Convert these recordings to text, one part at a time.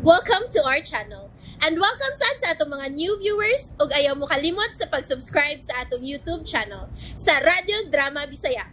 Welcome to our channel. And welcome sad sa atong mga new viewers ug ayaw mo kalimot sa pag-subscribe sa atong YouTube channel sa Radyo Drama Bisaya.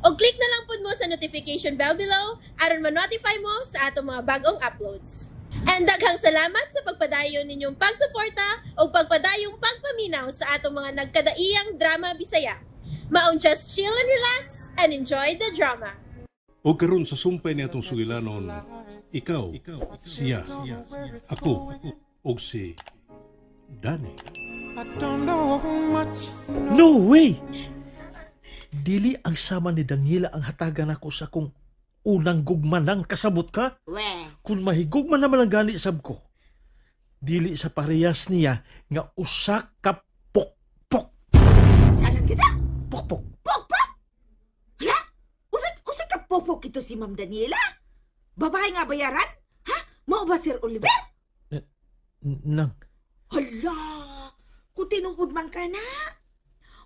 Og click na lang pud mo sa notification bell below aron ma-notify mo sa atong mga bagong uploads. And daghang salamat sa pagpadayon ninyong pagsuporta ug pagpadayong pagpaminaw sa atong mga nagkadaiyang drama Bisaya. Maong just chill and relax and enjoy the drama. O karon sa sumpay ni atong sugilanon, ikaw, siya, ako, og si Danny. No way! Dili ang sama ni Daniela ang hatagan ako sa akong unang gugma nang kasabot ka. We. Kung mahigugma naman ang gani sab ko. Dili sa parehas niya nga usa ka pokpok. Salan kita? Pokpok. Pokpok? Hala? Usa ka pokpok ito si Ma'am Daniela? Babae nga bayaran? Ha? Mao ba Sir Oliver? Nang. Hala! Kung tinuod man ka na,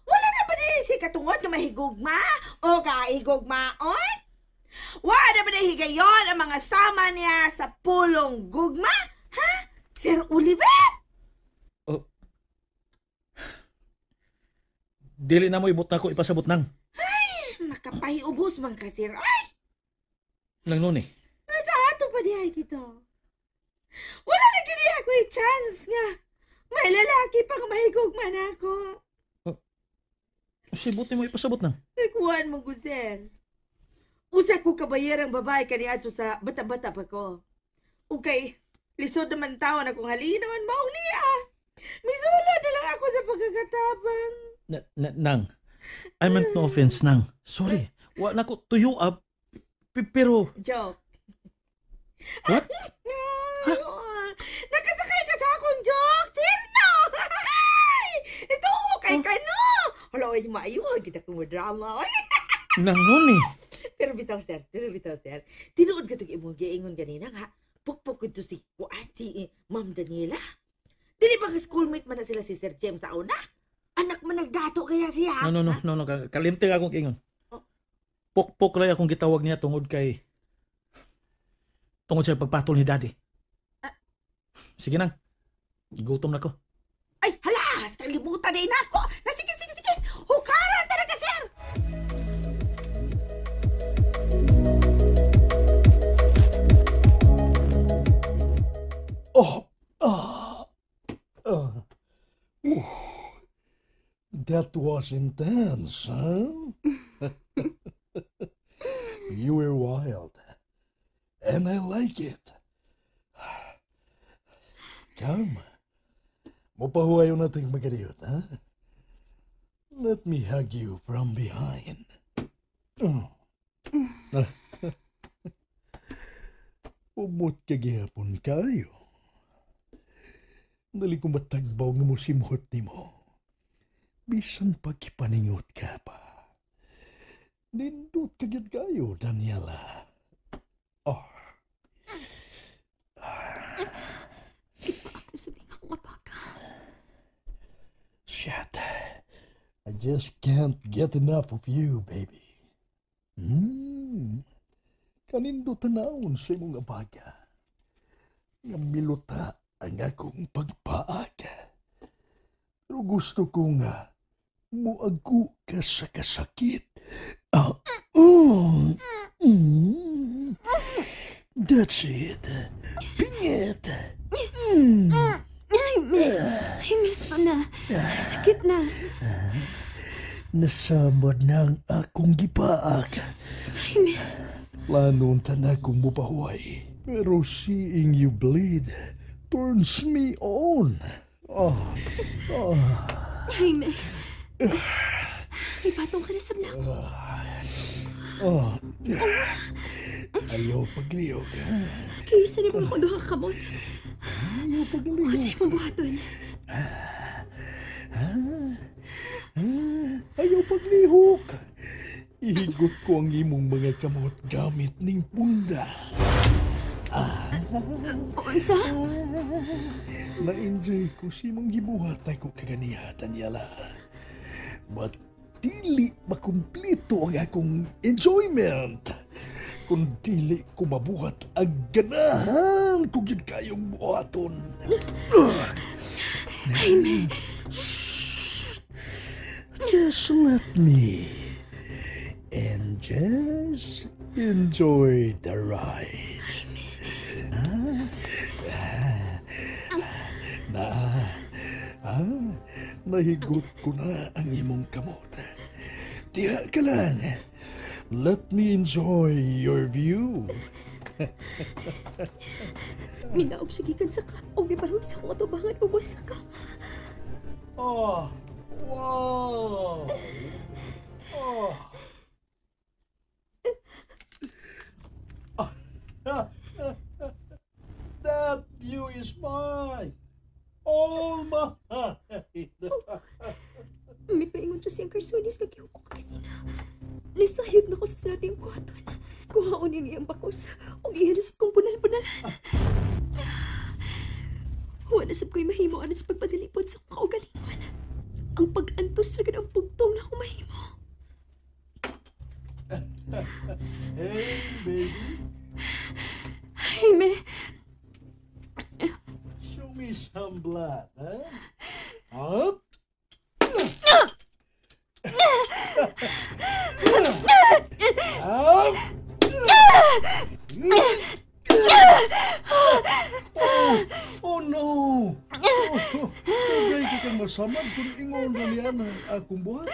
wala na ba na si katungod nga mahigugma o kaigugmaon? Wala na ba na higayon ang mga sama niya sa pulong gugma? Ha? Sir Oliver? Oh. Dili na mo ibot na ko ipasabot nang. Ay, makapahiubos man ka, sir. Ay! Nang nun eh. Nasa ato pa dihay kita. Wala na gini ako i-chance nga. May lalaki pang mahigugma na ako. Oh, sibuti mo ipasabot nang. Nagkuhan mo ko, sir. Usa ko kabayerang babae kaniadto sa bata-bata pa ko. Okay, lisod naman taon akong halinon, mao niya. Misulod na lang ako sa pagkakatabang. Nang, I meant no offense, nang. Sorry, wa na ko tuyo up. Pero... Joke. What? Huh? Nakasakay ka sa akong joke, sir, no? Ito, okay ka, no? Hala, ay, maayo, gid ako mo drama. Nang nun eh. Pero bitaw, sir. Tinuod ka itong imong giingon ganina nga. Pukpok ito si Kuan, si Ma'am Daniela. Dili ba nga schoolmate man na sila si Sir James sa una? Anak man nagdato kaya siya? No. Kalimti akong ingon. Oh. Pukpok lang akong gitawag niya tungod kay... Tungod sa pagpatol ni Daddy. Sige nang. Gutom na ko. Ay, halas! Kalimutan na ako! Na, sige. Hukaran talaga, sir! Oh, that was intense, huh? You were wild, and I like it. Come, mupahuwayo natin magariyot, ha? Let me hug you from behind. Umot kagihapon kayo. Dali ko matagbaw nga mosimhot nimo. Bisan pagkipaningot ka pa. Nindot ka gyud kayo, Daniela. Oh. Sabi nga akong apaga. Shit. I just can't get enough of you, baby. Kanindo tanawon sa imong abaga. Nga miluta ang akong pagpaaga. Pero gusto ko nga muago ka sa kasakit. That's it. Pingit. Ay, misto na. Sakit na. Nasamad na ang akong gipaak. Ay, Planon ta na akong mupahuway. Pero seeing you bleed turns me on. Oh. Oh. Jaime. Ipatong ka na sa ako. Oh. Ayaw pagliyog. Kaysa ni mo akong duha kamot. Ayaw pagliyog. Kasi mo buhaton. Ayaw paglihok. Ihigot ko ang imong mga kamot gamit ning punda. Unsa? Na-enjoy ko si imong gibuhat ako kaganiha, Daniela. But dili makumplito ang akong enjoyment Kung dili ko mabuhat ang ganahan ko gyud kayong buhaton. Jaime. Just let me and just enjoy the ride. Nahigot ko na ang imong kamot. Diha ka lang. Let me enjoy your view. Minaog siya gikan sa ka. O miparong sa akong atubangan ubos sa ka. Oh, wow. Oh. That view is mine. All mine. Oh, may paingon siya siyang karsunis kagihukok kanina. Nisayod na ko sa sulating buhaton. Kuhaon niyang iyang bakos. Ug iyan sa kong bunal-bunalan. Wala sab ko'y mahimo aron sa pagpadalipod sa akong kaugalingon. Ang pag-antos sa ganang pugtong na akong mahimo. Hey, baby. Jaime. Show me some blood, huh? Huh? Oh, no! Dugay ko kang masamad kung ingon na niya ng akong buhat.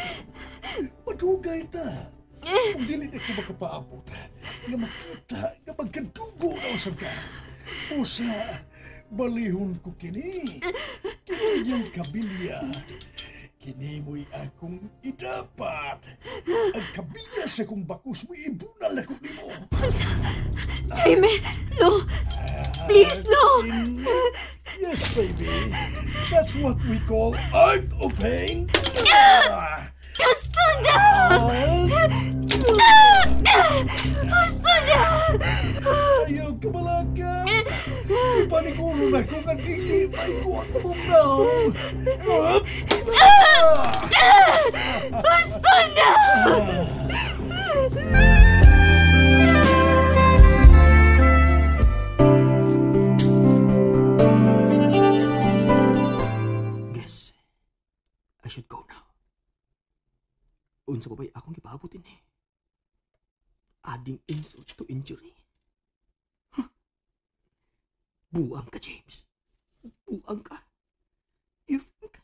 Madugay ta. Kung dili na ko makapaabot, nga makita, nga magkadugo na usab ka. Usa, balihon ko kini. Kini yung kabilya. Kini mo'y akong idapat. Ang kabilya sa kong bakus mo'y ibunal ako nimo. Unsa? Jaime, no. Please, no. Yes, baby. That's what we call art of pain. Gusto na! Gusto na! Ayaw ka malaka! Ipanikulo na kung ang dili may kuha ko mong naong! Gusto na! Guess I should go now. Unsa pa ba'y akong gipahabutin eh? Adding insult to injury. Huh. Buang ka, James. Buang ka. You think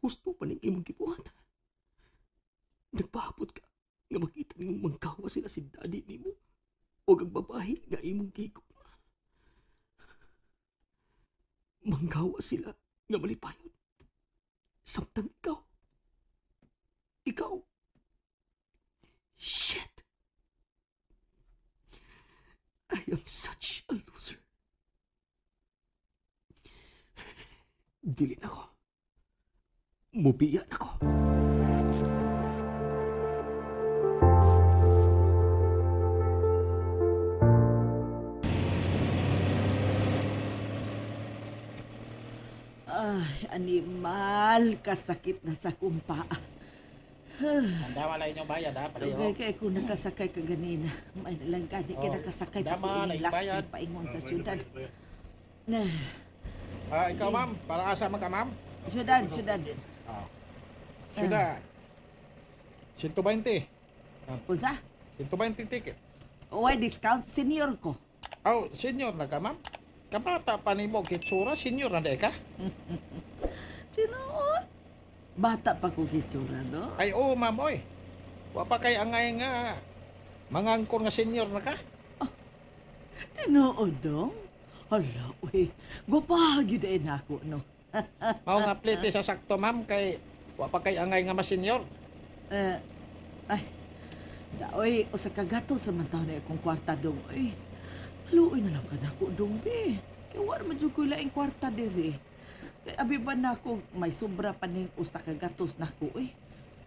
husto pa ning imong gibuhat? Nagpahabot ka nga makita nimong manggawa sila si daddy nimo o ang babae nga imong gigugma. Manggawa sila nga malipayon. Samtang ikaw. Ikaw. Shit! I am such a loser. Dili na ko. Mubiya na ko. Ay, animal, kasakit na sa kumpa. Dama lang inyong bayad, ha? Palayo. Dugay kay kung nakasakay ka ganina. May nalang gani kay nakasakay pa ko Dama, ining last bayad. trip paingon sa syudad. Ikaw, ma'am. Para asa man ka, ma'am? Syudad, syudad. Syudad. 120. Unsa? 120 ticket. Uy, discount. Senior ko. Oh, senior na ka, ma'am? Kabata pa nimo kitsura, senior na di ka? Tinuod. Bata pa ko kitsura, no? Ay, oo, ma'am, oy. Wa pa kay angay nga mangangkor nga senior na ka? Oh, tinuod, dong? Hala, uy. Gwapa, gyud ay nako, no? Mao nga plite sa sakto, ma'am, kay wa pa kay angay nga mas-senior. Ay, daoy, usa ka gato sa man taon na akong kwarta, dong, oy. Haluoy na lang ka nako, dong, be. Kay wa man jud ko'y laing kwarta diri. Kay abi ba nako may sobra pa ning usa ka gatos nako, oy.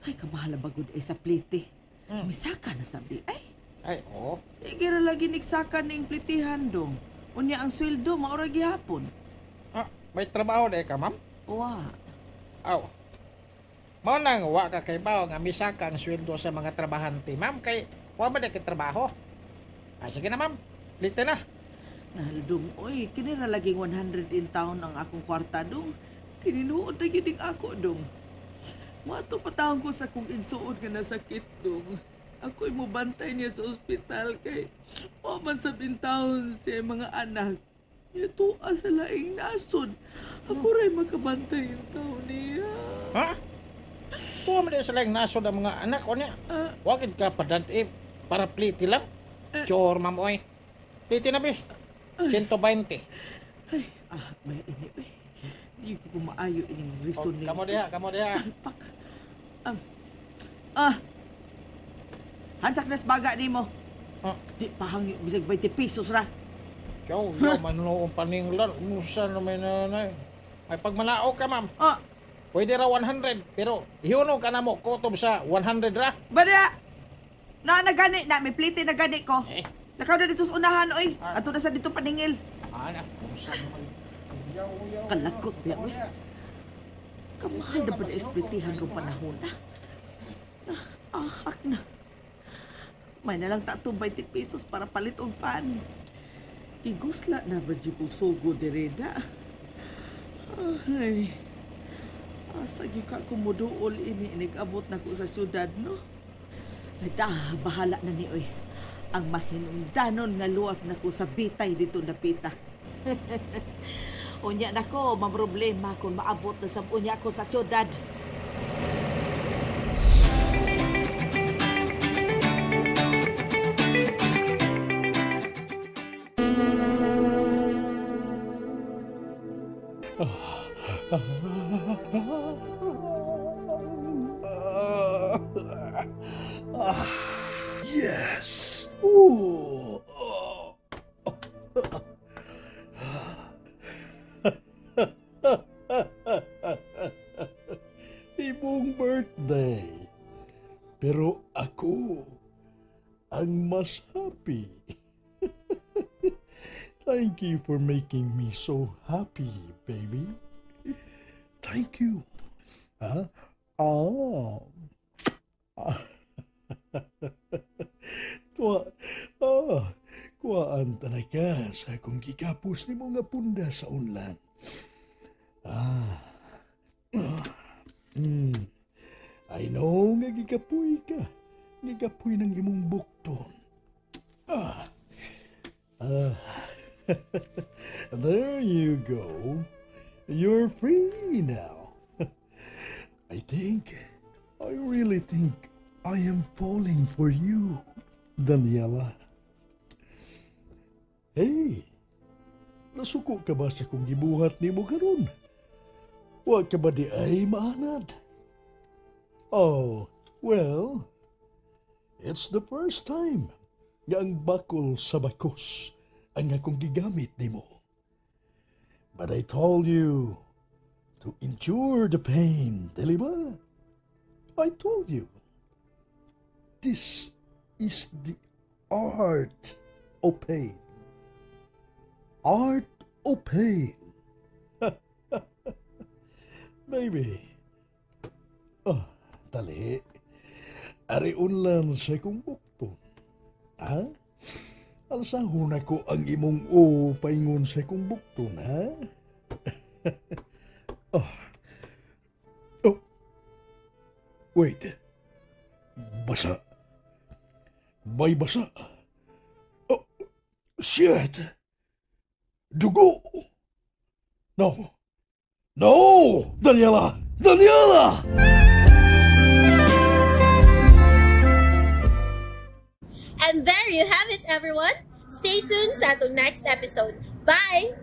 Ay, kamahala bagod ay sa plite. Misaka na sabi, ay. Ay, oo. Sige ra lagi nigsaka ning plitihan, dong. Unya ang sweldo maura gihapon. Ah, may trabaho na ka, ma'am? Wa. Aw. Mao nang wa ka kay bao nga misaka ang sweldo sa mga trabahante, ma'am, kay wa ba na kay trabaho? Ah, sige na, ma'am. Lite na. Nahaldong, oy, kini ra laging 100 in town ang akong kwarta, dong. Tininuod na gyud ning ako, dong. Moadto pa taon ko sa kong igsuon nga nasakit, dong. Ako'y mobantay niya sa ospital kay wa man sa bintahon siya mga anak. Tua sa laing nasod. Ako ray makabantay in taon niya. Ha? Tuwa man din sa laing nasod ang mga anak ko niya. Wagid ka padad-i para pliti lang. Sure, ma'am, oy. Pliti na, bi. 120. Ay, may ini, oy. Di ko kumaayo ining reason Oh, kamo diha, kamo diha. Palpak. Hansak nas baga nimo. Di pahangyo bisag 20 pesos ra. Yo, yo, manuong paninglan. Musa na may nanay. Ay, pag manao ka, ma'am. Pwede ra 100, pero hiuno ka na mo kutob sa 100 ra. Bada! Na nagani na, may plite na gani ko. Eh. Lakaw na dito sa unahan, oy. Ato na sa dito paningil. Ana, musa naman. Yaw, yaw. Kalakot, biya, oy. Kamahal na ba na esplitihan rong panahon na? Ahak na. May nalang tato 20 pesos para palit og pan. Gigusla na ba dyan kong sugo direda? Ay, asa gyud ka kumuduol ini inigabot na ko sa syudad, no? Ay, da, bahala na ni oy. Ang mahinungdanon nga luwas na ko sa bitay dito napita. Unya na ko, mamroblema kung maabot na sa unya ko sa syudad. Yes. Ooh. Oh. Imong birthday. Pero ako ang mas happy. Thank you for making me so happy, baby. Thank you. Huh? Oh. Kuhaan talaga sa akong gikapos ni mga punda sa unlan. I know nga gikapoy ka. Gikapoy ng imong bukton. There you go. You're free now. I really think I am falling for you, Daniela. Hey, nasuko ka ba sa kong gibuhat nimo karon? Wa ka ba di ay maanad? Oh, well, it's the first time nga ang bakol sa bakos ang akong gigamit nimo. But I told you to endure the pain, dili ba? I told you. This is the art of pain. Art of pain. Baby. Oh, dali. Ari unlan sa kong bukton. Ha? Alsahon ako ang imong o paingon sa kong bukton, ha? Oh. Oh. Wait. Basa. May basa. Oh, shit. Dugo. No. No! Daniela! Daniela! And there you have it, everyone. Stay tuned sa atong next episode. Bye!